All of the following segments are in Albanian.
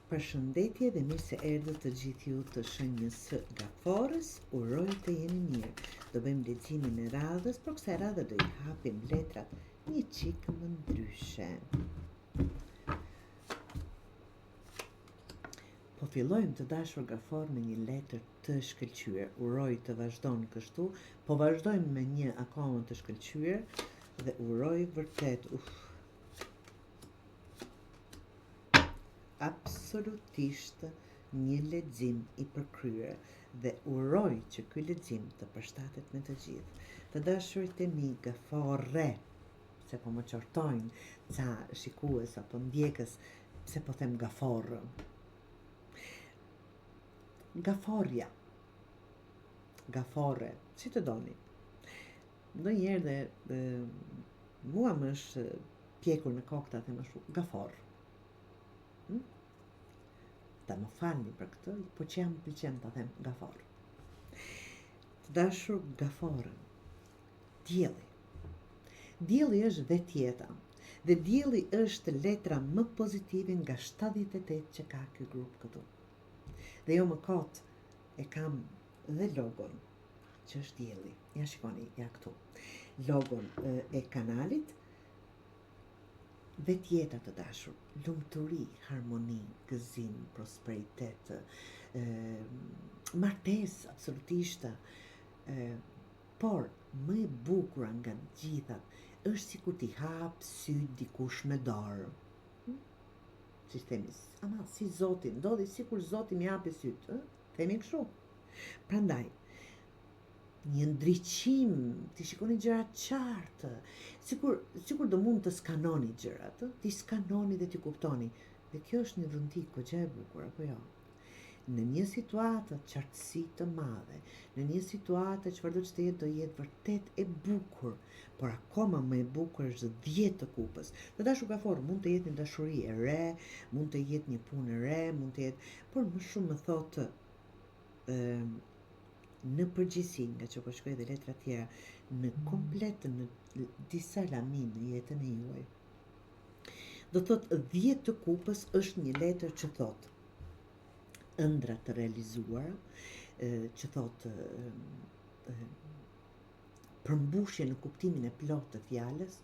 Përshëndetje dhe mirë se erdhët të gjithë ju të shenjës së Gaforres, uroj të jeni mirë. Do bëjmë leximin e radhës, por kësaj radhe do i hapim letrat një çikë më ndryshe. Po fillojmë të dashur Gaforrë me një letër të shkëlqyer. Uroj të vazhdon kështu. Po vazhdojmë me një akoma të shkëlqyer dhe uroj vërtet, uf, Absolutisht një lexim i përkryer dhe uroj që ky lexim të përshtatet me të gjithë. Të dashurit e mi gaforre, se po më qortojnë ca shikues apo ndjekës pse po them gaforrë. Gaforrja. Gaforre, si të doni. Ndonjëherë dhe, dhe mua më është pjekur në kokë ta them ashtu, gaforr. Hm? Ta më falni për këtë, po që jam pëlqen ta them gaforr. Të dashur gaforrë, dielli. Dielli është vetë jeta, dhe dielli është letra më pozitive nga 78 që ka ky grup këtu. Dhe jo më kot e kam dhe logon, që është dielli. Ja shikoni, ja këtu. Logon e kanalit, vetë jeta të dashur, lumturi, harmoni, gëzim, prosperitet, e, martesë, absolutisht, e, por më e bukura nga të gjithat, është sikur t'i hap sytë dikush me dorë. Hm? Si themi, ama si zoti, ndodhi sikur zoti m'i hapi sytë, ë? Themi kështu. Prandaj, një ndriçim, t'i shikoni gjërat qartë, sikur, sikur do mund të skanoni gjërat, t'i skanoni dhe t'i kuptoni. Dhe kjo është një dhunti goxha e bukur, apo jo? Në një situatë qartësi të madhe, në një situatë çfarëdo që të jetë do jetë vërtet e bukur, por akoma më e bukur është 10 të kupës. Të dashur gaforrë, mund të jetë një dashuri e re, mund të jetë një punë e re, mund të jetë, por më shumë më thotë ë në përgjithësi, nga që po shkoj dhe letra tjera, në komplet në disa lami në jetën e juaj. Do thotë 10 të kupës është një letër që thotë ëndrra të realizuara, që thotë përmbushje në kuptimin e plotë të fjalës,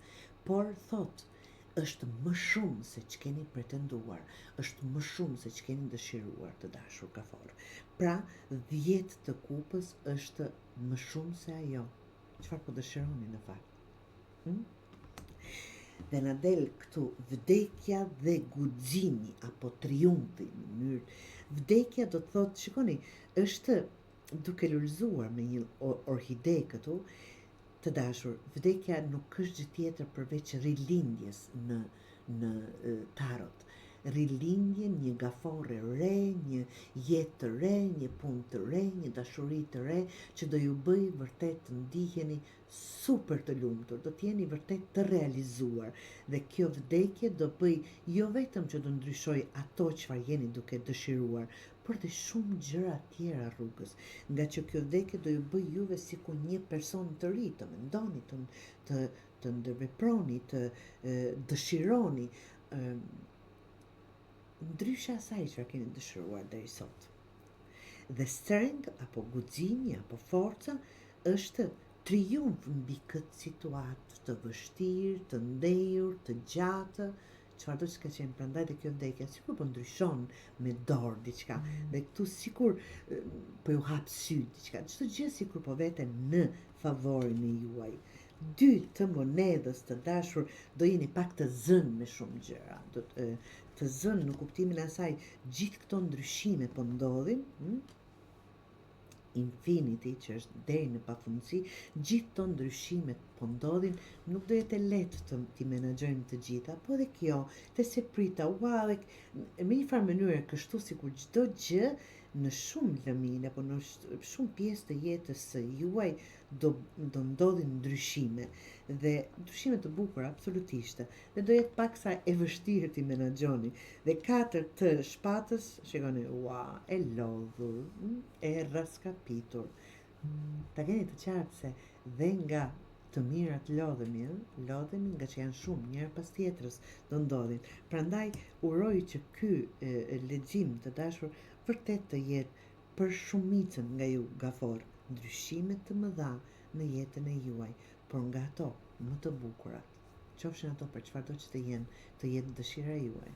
por thotë është më shumë se ç'keni pretenduar, është më shumë se ç'keni dëshiruar të dashur gaforrë. Pra, 10 të kupës është më shumë se ajo. Çfarë po dëshironi në fakt? Hm? Dhe na del këtu vdekja dhe guximi apo triumfi në mënyrë. Vdekja do të thotë, shikoni, është duke lulëzuar me një orhide këtu, të dashur, vdekja nuk është gjë tjetër përveç rilindjes në në tarot. Rilindje, një gaforre re, një jetë të re, një punë të re, një dashuri të re, që do ju bëjë vërtet të ndiheni super të lumtur, do të jeni vërtet të realizuar dhe kjo vdekje do bëjë jo vetëm që do ndryshojë ato çfarë jeni duke dëshiruar, por dhe shumë gjëra tjera rrugës, nga që kjo vdekje do ju bëjë juve sikur një person të ri, të mendoni, të të të ndërveproni, të e, dëshironi e, ndryshe asaj që keni dëshiruar deri sot. Dhe strength apo guximi apo forca është triumf mbi këtë situatë të vështirë, të ndejur, të gjatë, çfarëdo që ka qenë, prandaj dhe kjo vdekja sikur po ndryshon me dorë diçka dhe këtu sikur po ju hap sytë diçka, çdo gjë sikur po vete në favorin e juaj. Dy të monedhës të dashur do jeni pak të zënë me shumë gjëra, do të, të zënë në kuptimin e asaj gjithë këto ndryshime po ndodhin, hm? infinity që është deri në pafundësi, gjithë këto ndryshimet po ndodhin, nuk do jetë e lehtë të t'i menaxhojmë të gjitha, po edhe kjo, te s'e prita, ua, dhe me një farë mënyre kështu sikur çdo gjë në shumë lëminë apo në shumë pjesë të jetës së juaj do do ndodhin ndryshime dhe ndryshime të bukura absolutisht dhe do jetë paksa e vështirë t'i menaxhoni dhe katër të shpatës shikoni ua e lodhur mm, e rraskapitur ta keni të qartë se dhe nga. Të mirat lodhemi, ë? Lodhemi ngaqë janë shumë, njëra pas tjetrës do ndodhin. Prandaj uroj që ky lexim të dashur vërtet të jetë për shumicën nga ju gaforrë, ndryshime të mëdha në jetën e juaj, por nga ato më të bukurat. Qofshin ato për çfarëdo që të jenë, të jetë dëshira juaj.